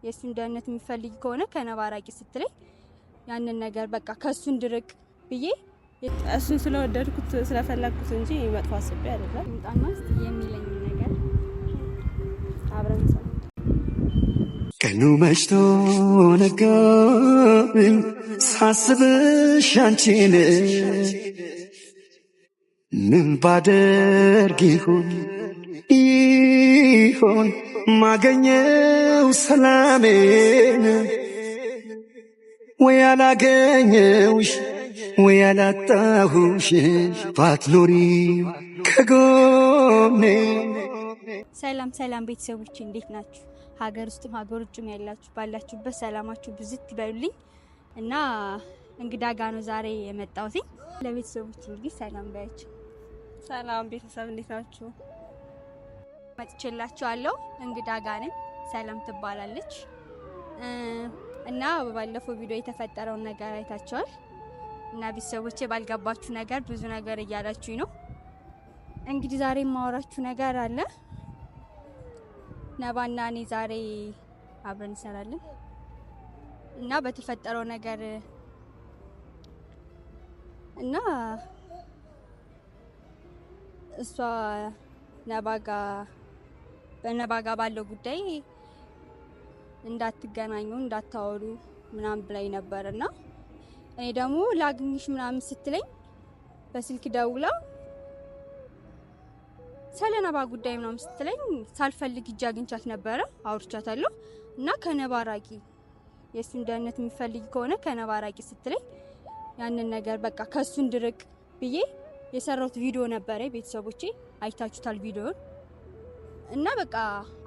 የእሱን ደህንነት የሚፈልግ ከሆነ ከነባ ራቂ ስትለኝ ያንን ነገር በቃ ከእሱ እንድርቅ ብዬ እሱን ስለወደድኩት ስለፈለግኩት እንጂ መጥፎ አስቤ አይደለም። ይምጣና እስቲ የሚለኝ ነገር አብረን እንሰማለን። ቀኑ መሽቶ ነጋብኝ ሳስብሽ አንቺን ምን ባደርግ ይሆን ይሆን ማገኘው ሰላሜን ወይ አላገኘውሽ ወይ አላጣሁሽ ባትኖሪ ከጎኔ። ሰላም ሰላም ቤተሰቦች እንዴት ናችሁ? ሀገር ውስጥም ሀገር ውጭም ያላችሁ ባላችሁበት ሰላማችሁ ብዝት ይበሉልኝ። እና እንግዳ ጋ ነው ዛሬ የመጣሁት። ለቤተሰቦች እንግዲህ ሰላም በያቸው። ሰላም ቤተሰብ እንዴት ናችሁ? መጥቼላችኋለሁ። እንግዳ ጋ ነኝ። ሰላም ትባላለች። እና ባለፈው ቪዲዮ የተፈጠረውን ነገር አይታችኋል። እና ቤተሰቦቼ ባልገባችሁ ነገር ብዙ ነገር እያላችሁኝ ነው። እንግዲህ ዛሬ የማወራችሁ ነገር አለ። ነባና እኔ ዛሬ አብረን እንሰራለን እና በተፈጠረው ነገር እና እሷ ነባ ጋ በነባ ጋ ባለው ጉዳይ እንዳትገናኙ እንዳታወሩ ምናምን ብላኝ ነበር። እና እኔ ደግሞ ላግኝሽ ምናምን ስትለኝ በስልክ ደውላ ስለ ነባ ጉዳይ ምናምን ስትለኝ ሳልፈልግ እጅ አግኝቻት ነበረ፣ አውርቻታለሁ። እና ከነባ ራቂ፣ የእሱን ደህንነት የሚፈልግ ከሆነ ከነባ ራቂ ስትለኝ ያንን ነገር በቃ ከእሱ እንድርቅ ብዬ የሰራሁት ቪዲዮ ነበረ። ቤተሰቦቼ አይታችሁታል ቪዲዮን። እና በቃ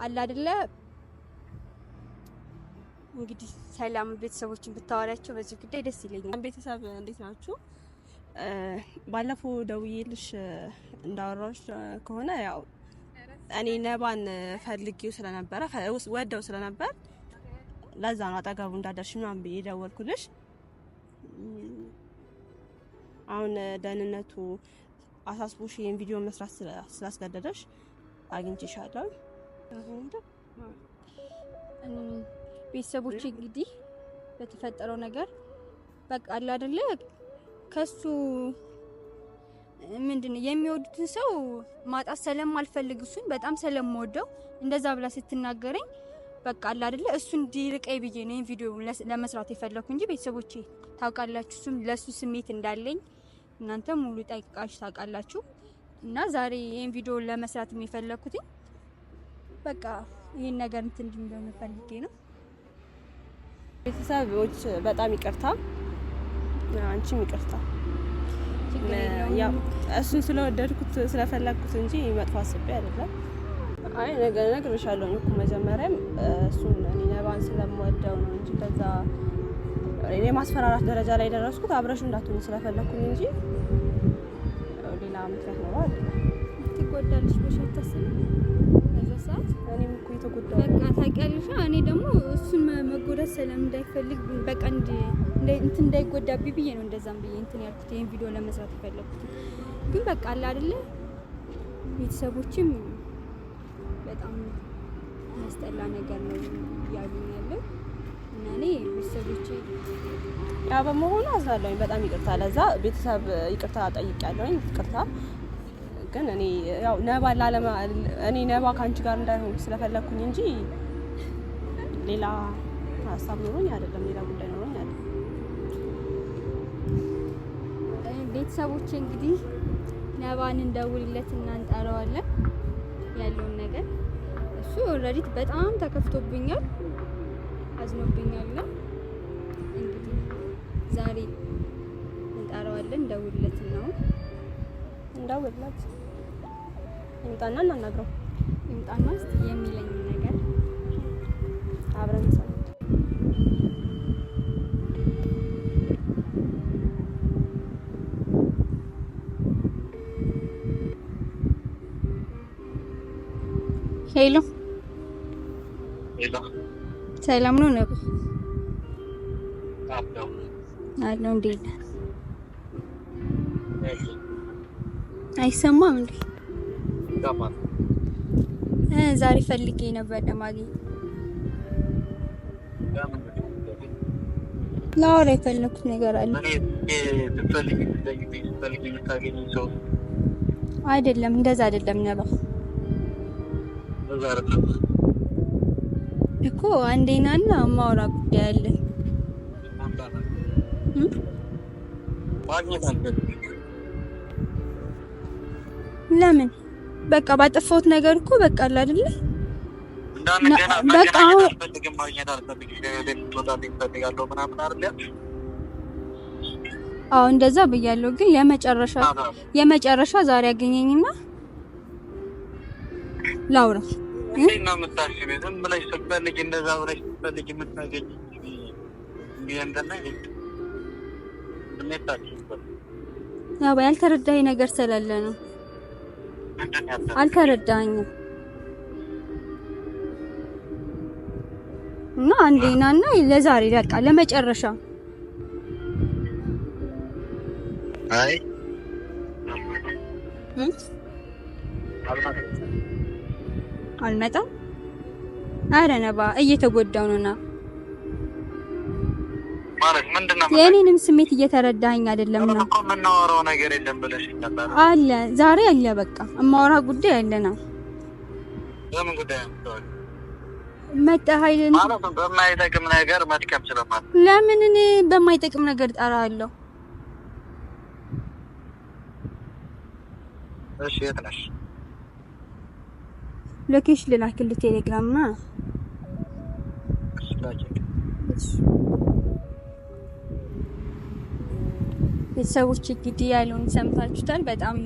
አለ አይደለ እንግዲህ ሰላም ቤተሰቦችን ብታወሪያቸው በዚህ ጉዳይ ደስ ይለኛል። ቤተሰብ እንዴት ናችሁ? ባለፈው ደውዬልሽ እንዳወራሁሽ ከሆነ ያው እኔ ነባን ፈልጌው ስለነበረ ወደው ስለነበር ለዛ ነው አጠገቡ እንዳደርሽ ምናምን ብዬ ደወልኩልሽ። አሁን ደህንነቱ አሳስቦሽ ይሄን ቪዲዮ መስራት ስላስገደደሽ አግኝቼሻለሁ። ቤተሰቦች እንግዲህ በተፈጠረው ነገር በቃ አለ አይደለ ከሱ ምንድን ነው የሚወዱትን ሰው ማጣት ስለማልፈልግ እሱን በጣም ስለምወደው እንደዛ ብላ ስትናገረኝ በቃ አለ አይደለ እሱ እንዲርቀኝ ብዬ ነው ይሄን ቪዲዮ ለመስራት የፈለኩ እንጂ ቤተሰቦቼ ታውቃላችሁ፣ እሱም ለሱ ስሜት እንዳለኝ እናንተ ሙሉ ጠይቃችሁ ታውቃላችሁ። እና ዛሬ ይሄን ቪዲዮ ለመስራት የፈለኩት በቃ ይሄን ነገር እንትን እንዲሆን ፈልጌ ነው። ቤተሰቦች በጣም ይቅርታ፣ አንቺም ይቅርታ። ችግር የለውም። ያው እሱን ስለወደድኩት ስለፈለግኩት እንጂ መጥፎ አስቤ አይደለም። አይ ነገር እነግርሻለሁ እኮ መጀመሪያም እሱን እኔ ነባን ስለምወደው ነው እንጂ ከዛ እኔ ማስፈራራት ደረጃ ላይ ደረስኩት አብረሹ እንዳትሆኝ ስለፈለግኩኝ እንጂ ሌላ ምክንያት ኖሮ አይደለም። ትጎዳለሽ ብለሽ አታስቢም? በዛ ሰዓት እኔም እኮ የተጎዳሁ በቃ ታውቂያለሽ። እኔ ደግሞ እሱን መጎዳት ስለምንዳይፈልግ በቃ እንትን እንዳይጎዳብኝ ብዬ ነው እንደዛም ብዬ እንትን ያልኩት ይሄን ቪዲዮ ለመስራት የፈለኩት። ግን በቃ አለ አይደለ ቤተሰቦችም በጣም የሚያስጠላ ነገር ነው እያሉኝ ያለው እና እኔ ቤተሰቦቼ ያ በመሆኑ አዝናለሁኝ። በጣም ይቅርታ። ለዛ ቤተሰብ ይቅርታ ጠይቄያለሁኝ። ይቅርታ ግን እኔ ያው ነባ ላለማ እኔ ነባ ከአንቺ ጋር እንዳይሆን ስለፈለኩኝ እንጂ ሌላ ሀሳብ ኖሮኝ አይደለም፣ ሌላ ጉዳይ ኖሮኝ አይደለም። ቤተሰቦቼ እንግዲህ ነባን እንደውልለት እና እንጠራዋለን ያለውን ነገር። እሱ already በጣም ተከፍቶብኛል፣ አዝኖብኛል። ነው እንግዲህ ዛሬ እንጠራዋለን፣ እንደውልለት ነው። እንደውልለት ይምጣና እናናግረው፣ ይምጣና እስቲ የሚለኝ ነገር አብረን እንሰማለን። ሄሎ ሄሎ ሰላም ነው ነብ አለው አለው። እንዴት ነህ? አይሰማም እንዴ? ይሰማል። ዛሬ ፈልጌ ነበር ለማግኘት። ላወራ የፈለኩት ነገር አለ። አይደለም፣ እንደዛ አይደለም ነባ እኮ አንዴናና ማውራ ጉዳይ አለ። ለምን በቃ ባጠፋሁት ነገር እኮ በቃ አለ አይደለ? በቃ አዎ እንደዛ ብያለሁ። ግን የመጨረሻ ዛሬ አገኘኝና ላውራ። እንዴት ነው የምታስቢው? ዝም ብለሽ ስትፈልጊ እንደዛ ብለሽ ስትፈልጊ የምታገኝ ያው ያልተረዳኸኝ ነገር ስላለ ነው። አልተረዳኸኝም እና አንዴናና ለዛሬ በቃ ለመጨረሻ። አይ አልመጣም። አረ ነባ እየተጎዳው ነውና ማለት ምንድነው? የእኔንም ስሜት እየተረዳኸኝ አይደለም ነው እኮ የምናወራው ነገር የለም ብለሽ ነበር። አለ ዛሬ አለ በቃ የማወራ ጉዳይ አለና። በምን ጉዳይ ነው? መጣ ኃይልን ማለት በማይጠቅም ነገር መጥቀም ስለማለት። ለምን እኔ በማይጠቅም ነገር እጠራለሁ? እሺ የት ነሽ? location ልላክልህ ቴሌግራም ና። ቤተሰቦች እንግዲህ ያለውን ሰምታችሁታል። በጣም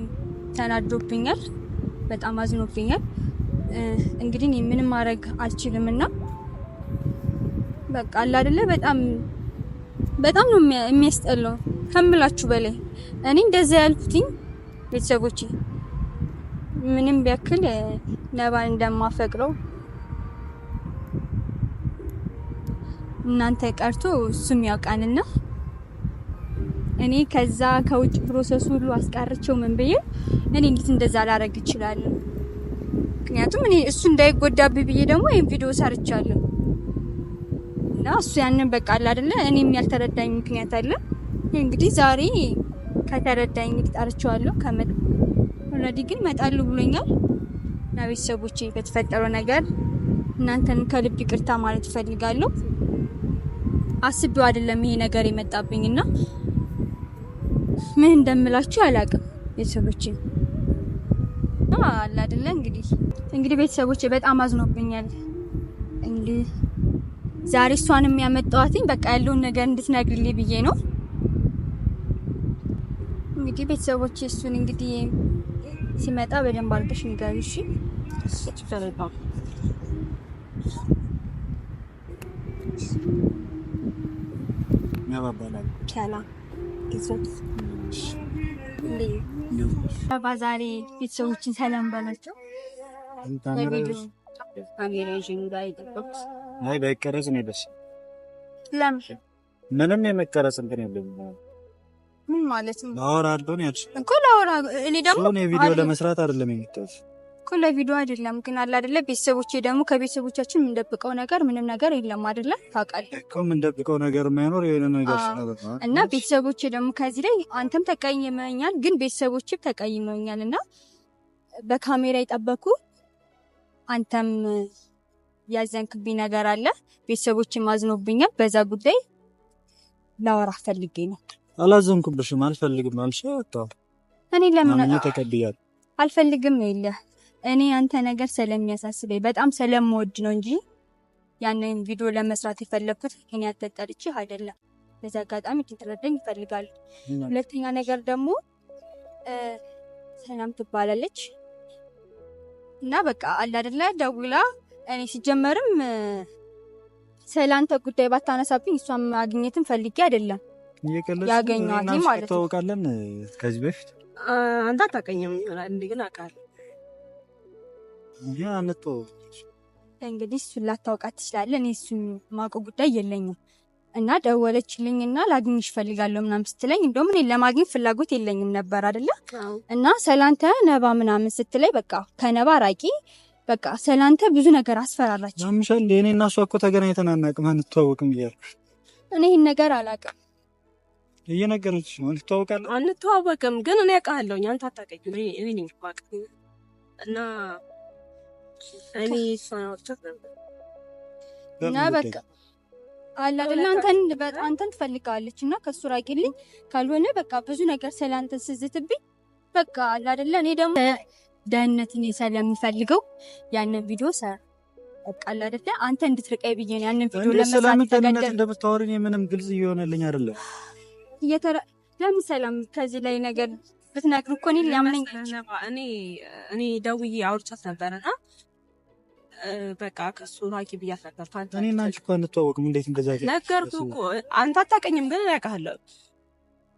ተናዶብኛል፣ በጣም አዝኖብኛል። እንግዲህ እኔ ምንም ማድረግ አልችልም እና በቃ አለ አይደለ በጣም በጣም ነው የሚያስጠላው ከምላችሁ በላይ። እኔ እንደዛ ያልኩትኝ ቤተሰቦቼ ምንም ቢያክል ነባን እንደማፈቅረው እናንተ ቀርቶ እሱም ያውቃልና እኔ ከዛ ከውጭ process ሁሉ አስቀርቼው ምን ብዬ እኔ እንዴት እንደዛ ላደርግ እችላለሁ? ምክንያቱም እኔ እሱ እንዳይጎዳብኝ ብዬ ደግሞ ይሄን ቪዲዮ ሰርቻለሁ እና እሱ ያንን በቃ አለ አይደለ እኔም ያልተረዳኝ ምክንያት አለ። እንግዲህ ዛሬ ከተረዳኝ እንግዲህ ጠርቼዋለሁ። already ግን እመጣለሁ ብሎኛል። እና ቤተሰቦቼ በተፈጠረው ነገር እናንተን ከልብ ይቅርታ ማለት እፈልጋለሁ። አስቤው አይደለም ይሄ ነገር የመጣብኝና ምን እንደምላችሁ አላውቅም። ቤተሰቦቼ አለ አይደለ እንግዲህ ቤተሰቦቼ በጣም አዝኖብኛል። እንግዲህ ዛሬ እሷንም ያመጣኋትኝ በቃ ያለውን ነገር እንድትነግርልኝ ብዬ ነው። እንግዲህ ቤተሰቦቼ እሱን እንግዲህ ሲመጣ በደንብ አድርገሽ ንገሪው እሺ። ዛሬ ቤተሰቦችን ሰላም በላቸው። አይ ባይቀረጽ ነው ደስ። ለምን? ምንም የመቀረጽ እንትን የለም። ምን ማለት ነው? ላወራ አልሆነ ያልሽ እኮ ላወራ። እኔ ደግሞ እኔ ቪዲዮ ለመስራት አይደለም የመጣሁት እኮ ለቪዲዮ አይደለም። ግን አለ አይደለ ቤተሰቦቼ ደግሞ ከቤተሰቦቻችን የምንደብቀው ነገር ምንም ነገር የለም አይደለ? ታውቃለህ እኮ የምንደብቀው ነገር የማይኖር የሆነ ነገር ስለሆነ እና ቤተሰቦቼ ደግሞ ከዚህ ላይ አንተም ተቀይመኛል፣ ግን ቤተሰቦቼም ተቀይመኛል እና በካሜራ የጠበኩ አንተም ያዘንክብኝ ነገር አለ፣ ቤተሰቦቼም አዝኖብኛል። በዛ ጉዳይ ላወራ ፈልጌ ነው። አላዘንኩብሽም። አልፈልግም አልሽ። ወጣሁ። እኔ ለምን ተቀብያለሁ። አልፈልግም ይልህ እኔ አንተ ነገር ስለሚያሳስበኝ በጣም ስለምወድ ነው እንጂ ያንን ቪዲዮ ለመስራት የፈለግኩት እኔ አልተጠርቼ አይደለም። በዚህ አጋጣሚ እንድትረዳኝ እፈልጋለሁ። ሁለተኛ ነገር ደግሞ ሰላም ትባላለች እና በቃ አለ አይደለ ደውላ እኔ ሲጀመርም ስለአንተ ጉዳይ ባታነሳብኝ እሷን ማግኘትም ፈልጌ አይደለም ያገኘኋት ማለት ነው። ተዋውቃለን ከዚህ በፊት አንተ አታውቀኝም ይሆናል እንዴ? ግን አውቃለሁ። እንግዲህ እሱን ላታውቃት ትችላለህ። እኔ እሱን የማውቀው ጉዳይ የለኝም። እና ደወለችልኝና ላግኝሽ እፈልጋለሁ ምናምን ስትለኝ እንደውም እኔ ለማግኘት ፍላጎት የለኝም ነበር አይደለ? እና ሰላንተ ነባ ምናምን ስትለኝ በቃ ከነባ ራቂ፣ በቃ ሰላንተ ብዙ ነገር አስፈራራች። ያምሻል። እኔ እና እሷ እኮ ተገናኝተን አናውቅም፣ አንተዋወቅም እያልኩሽ እኔ ይሄን ነገር አላውቅም። እየነገረችሽ ነው። እንተዋወቃለን አንተዋወቅም፣ ግን እኔ አውቃለሁ። አንተ አታውቀኝም። እኔ ነኝ የማውቅህ እና እኔ እሷን አውርቻት ነበር እና በቃ አለ አይደለ አንተን አንተን ትፈልጋለች እና ከሱ ራቂልኝ፣ ካልሆነ በቃ ብዙ ነገር ስለአንተ ስዝትብኝ በቃ አለ አይደለ እኔ ደግሞ ደህንነትን ስለምፈልገው ያንን ቪዲዮ ሰራ። በቃ አለ አይደለ አንተ እንድትርቀኝ ብዬ ነው ያንን ቪዲዮ ለመስራት። ስለምን ደህንነት እንደምታወሪኝ ምንም ግልጽ እየሆነልኝ አይደለም። ለምን ሰላም ከዚህ ላይ ነገር ብትነግሩ እኮ እኔ ሊያምነኝ እኔ ደውዬ አውርቻት ነበርና በቃ ከሱ ራቂ ብያት ነበር። እኔ እና አንቺ እኮ አንተዋወቅም። እንዴት እንደዛ ነገርኩህ እኮ አንተ አታውቀኝም፣ ግን እኔ አውቅሃለሁ።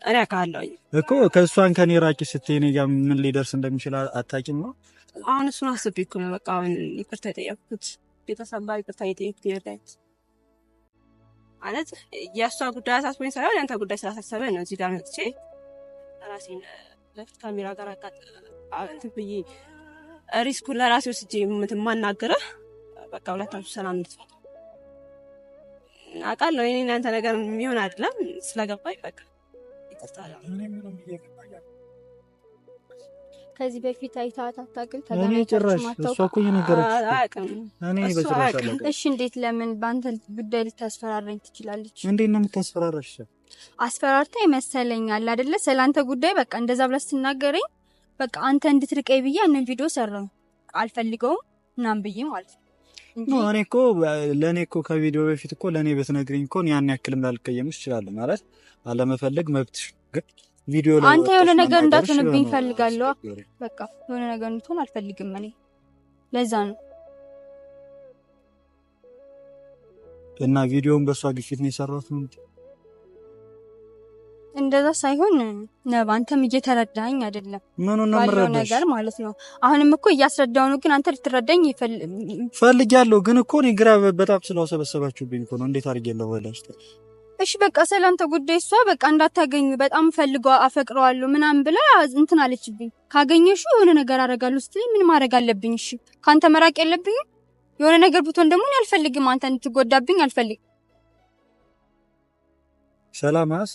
እኔ አውቅሃለሁ እኮ ከእሷን ከኔ ራቂ ስትይ እኔ ጋር ምን ሊደርስ እንደሚችል አታውቂም ነው። አሁን እሱን አስቤ እኮ ነው በቃ አሁን ይቅርታ የጠየኩት ቤተሰብ ጋር ይቅርታ የጠየኩት ይርዳኝ ማለት የእሷ ጉዳይ አሳስቦኝ ሳይሆን የአንተ ጉዳይ ስላሳሰበኝ ነው። እዚህ ጋር መጥቼ ራሴን ለፊት ካሜራ ጋር እንትን ብዬ risk ኡን ለራሴ ወስጄ የማናግርህ በቃ ሁለታችሁ ሰላም እንድትፈጥሩ አውቃለሁ። የእኔ እና አንተ ነገር የሚሆን አይደለም ስለገባኝ በቃ ይቅርታ። ከዚህ በፊት አይተሃት አታውቅም? እኔ ጭራሽ እሷ እኮ እየነገረችሽ እኔ በጭራሽ አላውቅም። እሺ እንዴት ለምን በአንተ ጉዳይ ልታስፈራረኝ ትችላለች? እንዴት ነው የምታስፈራራሽ? አስፈራርታ ይመሰለኛል አይደለ? ስለአንተ ጉዳይ በቃ እንደዛ ብላ ስትናገረኝ በቃ አንተ እንድትርቀኝ ብዬ ያንን ቪዲዮ ሰራሁ። አልፈልገውም ምናምን ብዬ ማለት ነው። እኔ እኮ ለእኔ እኮ ከቪዲዮ በፊት እኮ ለእኔ ብትነግሪኝ እኮ ያን ያክልም ላልቀየምሽ እችላለሁ። ማለት አለመፈለግ መብትሽ፣ ግን ቪዲዮ ላይ አንተ የሆነ ነገር እንዳትሆንብኝ እፈልጋለሁ። በቃ የሆነ ነገር እንድትሆን አልፈልግም እኔ ለዛ ነው። እና ቪዲዮውን በእሷ ግፊት ነው የሰራሁት ነው። እንደዛ ሳይሆን ነባ አንተም እየተረዳኝ አይደለም። ምኑን ነው ባለው የምረዳሽ? ነገር ማለት ነው። አሁንም እኮ እያስረዳው ነው፣ ግን አንተ ልትረዳኝ ፈልጊያለሁ። ግን እኮ እኔ ግራ በጣም ስላውሰበሰባችሁብኝ እኮ ነው። እንዴት አድርጌ ልረዳሽ? እሺ በቃ ሰላምተ ጉዳይ እሷ በቃ እንዳታገኙ በጣም ፈልገው አፈቅረዋለሁ ምናምን ብላ እንትን አለችብኝ። ካገኘሽው የሆነ ነገር አደርጋለሁ ስትለኝ ምን ማድረግ አለብኝ? እሺ ካንተ መራቅ የለብኝም። የሆነ ነገር ብትሆን ደግሞ እኔ አልፈልግም፣ አንተ እንድትጎዳብኝ አልፈልግም። ሰላም አስ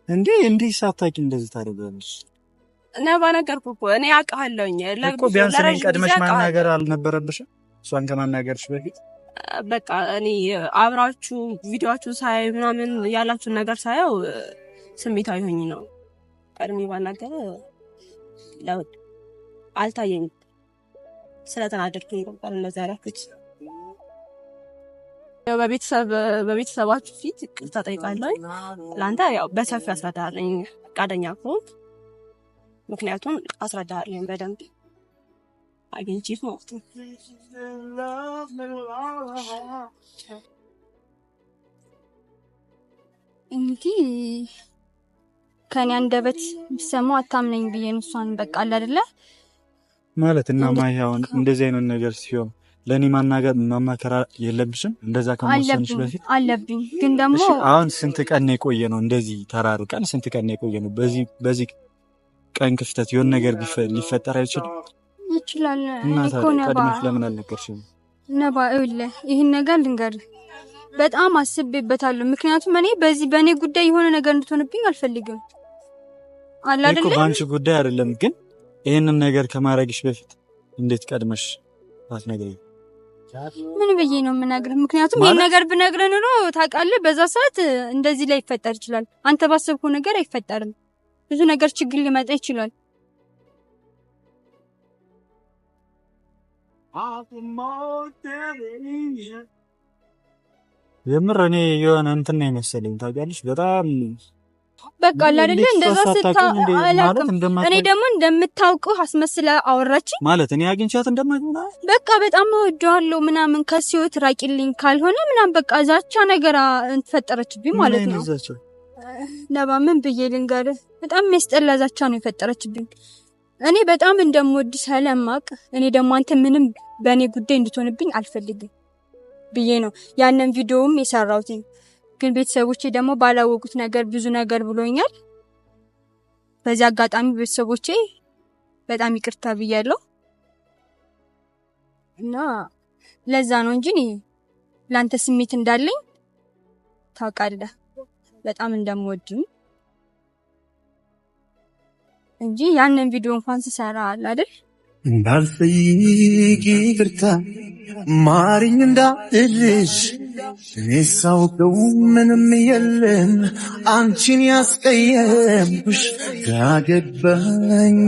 እንዴ እንዴ ሳታውቂ እንደዚህ ታደርጋለሽ? እና ባነገርኩህ እኮ እኔ አውቅሃለሁኝ እኮ ቢያንስ እኔን ቀድመሽ ማናገር አልነበረብሽም? እሷን ከማናገርሽ በፊት በቃ እኔ አብራችሁ ቪዲዮአችሁ ሳይ ምናምን ያላችሁን ነገር ሳየው ስሜታዊ ሆኜ ነው። ቀድሜ ባናገር ለውጥ አልታየኝም። ስለተናደድኩኝ ነበር እንደዛ ያደረኩት። ያው በቤተሰባችሁ ፊት ይቅርታ ጠይቃለሁ። ለአንተ ያው በሰፊው አስረዳለኝ ፈቃደኛ ከሆንክ፣ ምክንያቱም አስረዳለኝ በደንብ አግኝቼ ማለት ነው። እንግዲህ ከኔ አንደበት ብትሰማው አታምነኝ ብዬ ነው እሷን በቃ አለ አይደለ ማለት እና ማሂ አሁን እንደዚህ አይነት ነገር ሲሆን ለእኔ ማናገር ማማከር የለብሽም? እንደዛ ከመወሰንሽ በፊት አለብኝ። ግን ደግሞ አሁን ስንት ቀን ነው የቆየ ነው እንደዚህ ተራርቀን ስንት ቀን ነው የቆየ ነው? በዚህ ቀን ክፍተት የሆነ ነገር ሊፈጠር አይችልም? ይችላል። እና ታዲያ ቀድመሽ ለምን አልነገርሽም? ነባ ይኸውልህ ይህን ነገር ልንገርህ በጣም አስቤበታለሁ። ምክንያቱም እኔ በዚህ በእኔ ጉዳይ የሆነ ነገር እንድትሆንብኝ አልፈልግም። አለ አይደለ? በአንቺ ጉዳይ አይደለም፣ ግን ይህንን ነገር ከማድረግሽ በፊት እንዴት ቀድመሽ አትነግሪኝም? ምን ብዬ ነው የምነግርህ? ምክንያቱም ይህን ነገር ብነግርህ ኑሮ ታውቃለህ፣ በዛ ሰዓት እንደዚህ ላይ ይፈጠር ይችላል። አንተ ባሰብከው ነገር አይፈጠርም። ብዙ ነገር ችግር ሊመጣ ይችላል። የምር እኔ የሆነ እንትን ነው የመሰለኝ ታውቂያለሽ። በጣም በቃ አለ አይደለ? እንደዛ ስታላቅም እኔ ደግሞ እንደምታውቀው አስመስላ አወራችኝ። ማለት እኔ አግኝቻት እንደማይሆን በቃ በጣም እወደዋለሁ ምናምን ከሲዮት ራቂልኝ ካልሆነ ምናምን በቃ ዛቻ ነገር ፈጠረችብኝ ማለት ነው። ነባ ምን ብዬ ልንገርህ? በጣም የሚያስጠላ ዛቻ ነው የፈጠረችብኝ። እኔ በጣም እንደምወድ ስለማውቅ እኔ ደግሞ አንተ ምንም በእኔ ጉዳይ እንድትሆንብኝ አልፈልግም ብዬ ነው ያንን ቪዲዮውም የሰራሁት። ግን ቤተሰቦቼ ደግሞ ባላወቁት ነገር ብዙ ነገር ብሎኛል። በዚህ አጋጣሚ ቤተሰቦቼ በጣም ይቅርታ ብያለሁ እና ለዛ ነው እንጂ ለአንተ ስሜት እንዳለኝ ታውቃለህ፣ በጣም እንደምወድም እንጂ ያንን ቪዲዮ እንኳን ስሰራ አለ አይደል እንዳልጠይቅ ይቅርታ ማሪኝ እንዳልልሽ እኔ ሳውቀው ምንም የለም አንቺን ያስቀየምኩሽ ግራ ገባኝ።